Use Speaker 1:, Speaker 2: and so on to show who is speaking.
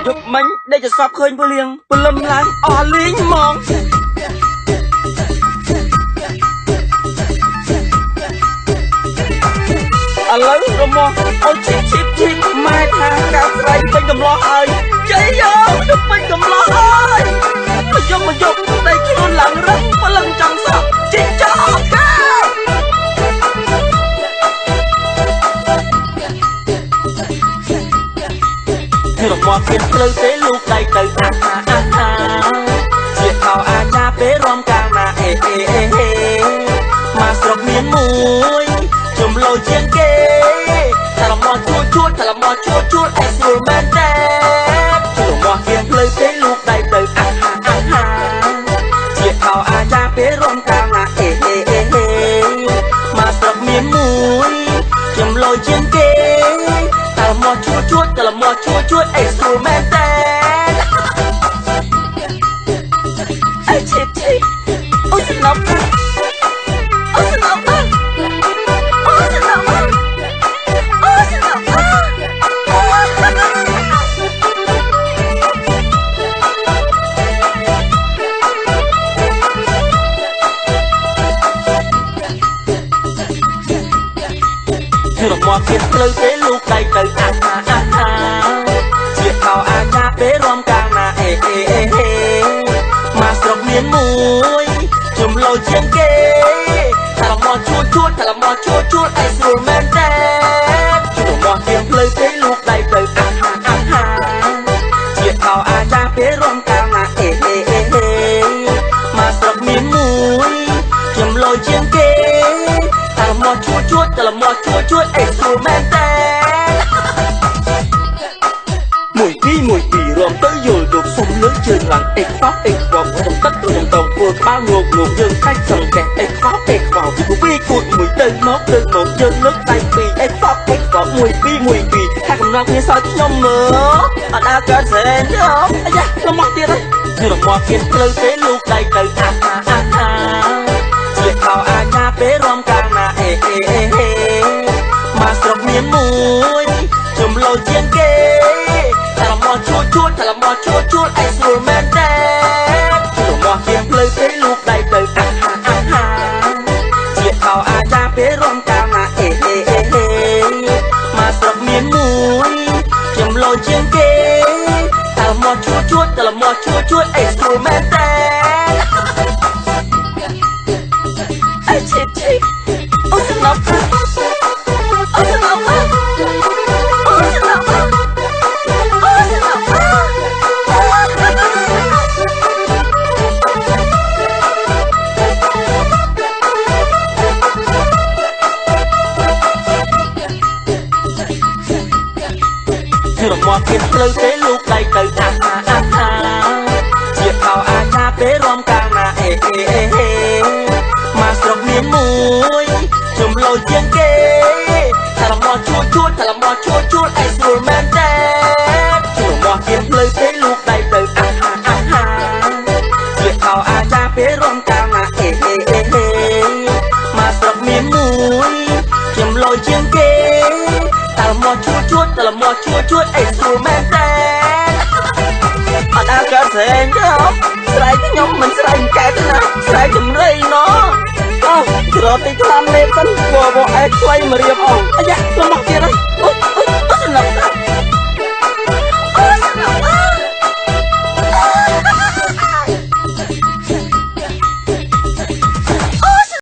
Speaker 1: យប់មិញដេកចសពឃើញពលៀងព្រលឹមឡើងអស់លីងហ្មងឥឡូវរមាស់អូឈីបឈីបឈីបម៉ែថាកាស្រែកពេញកំឡោះហើយជ័យយោទៅពេញកំឡោះហើយមកយកមកយកដៃខ្លួនឡើងរឹងព្រលឹងចង់សក់ជីកចោលការមាស់ទៀតផ្លូវទេលូកដៃទៅអាហាអាហាជាខោអាចាពេលរំកាលណាអេអេអេហេមកស្រុកមានមួយជំលោជាងគេតែរមាស់ជួលជួលតែរមាស់ជួលជួលអេស្រួលមែនទេរមាស់ទៀតផ្លូវទេលូកដៃទៅអាហាអាហាជាខោអាចាពេលរំកាលណាអេអេអេហេមកស្រុកមានមួយជំលោជាងគេតែរមាស់ជួលជួលតែរមាស់ជួលជួលអេស្រួលមែនទេអេឈីបឈីបអូស្នប់អូស្នប់អូស្នប់អូស្នប់រមាស់ទៀតផ្លូវទេលូកដៃទៅអាហាអាហាជាខោអាចាពេលរំកាលណាអេអេអេហេមកស្រុកមានមួយជំលោជាងគេតែរមាស់ជួលជួលតែរមាស់ជួលជួលអេស្រួលមែនទេរមាស់ទៀតផ្លូវទេលូកដៃទៅអាហាអាហាជាខោអាចាពេលរំកាលណាអេអេអេហេមកស្រុកមានមួយជំលោជាងគេតែរមាស់ជួលជួលតែរមាស់ជួលជួលអេស្រួលមែនទេមួយពីរមួយពីររំទៅយល់លោកសុំលើកជើងឡើងអេខ្វោអេខ្វោខ្ញុំទឹកខ្ញុំតងពួរក្បាលងោកងោកយើងកាច់សង្កេះអេខ្វោអេខ្វោពីរគូតមួយទៅមកទៅមកយើងលើកដៃពីរអេខ្វោអេខ្វោមួយពីរមួយពីរថាកំណត់គ្នាសើចខ្ញុំមើលអត់ដើរកើតសែនយោអាយ៉ារមាស់ទៀតហើយរមាស់ទៀតផ្លូវទេលូកដៃទៅអាហាអាហាជាខោអាចាពេលរំកាលណាអេអេអេហេមកស្រុកមានមួយជំលោជាងគេតែរមាស់ជួលជួលតែរមាស់ជួលជួលអេស្រួលមែនទេរមាស់ជាងផ្លូវទេលូកដៃទៅអាហាអាហាជាខោអាចាពេលរំកាលណាអេអេអេហេមកស្រុកមានមួយជំលោជាងគេតែរមាស់ជួលជួលតែរមាស់ជួលជួលអេស្រួលមែនទេអេឈីបឈីបអូស្នប់អូស្នប់អូស្នប់អូស្នប់រមាស់ទៀតផ្លូវទេលូកដៃទៅអាហាអាហាជាខោអាចាពេលរំកាលណាអេអេអេហេមកស្រុកមានមួយជំលោជាងគេតែរមាស់ជួលជួលតែរមាស់ជួលជួលអេស្រួលមែនទេរមាស់ទៀតផ្លូវទេលូកដៃទៅអាហាអាហាជាខោអាចាពេលរំកាលណាអេអេអេហេមកស្រុកមានមួយជំលោជាងគេតែរមាស់ជួលជួលតែរមាស់ជួលជួលអេស្រួលមែនទេអត់ដើរកើតស្រែងទេស្រែកខ្ញុំមិនស្រែកកែទេណាស្រែកចម្រៃណោះអូក្រតិចខ្លាំងលេបសិនវវអែខ្លីមករៀបអស់អាយ៉ារមាស់ទៀតហើយអូអូស្នប់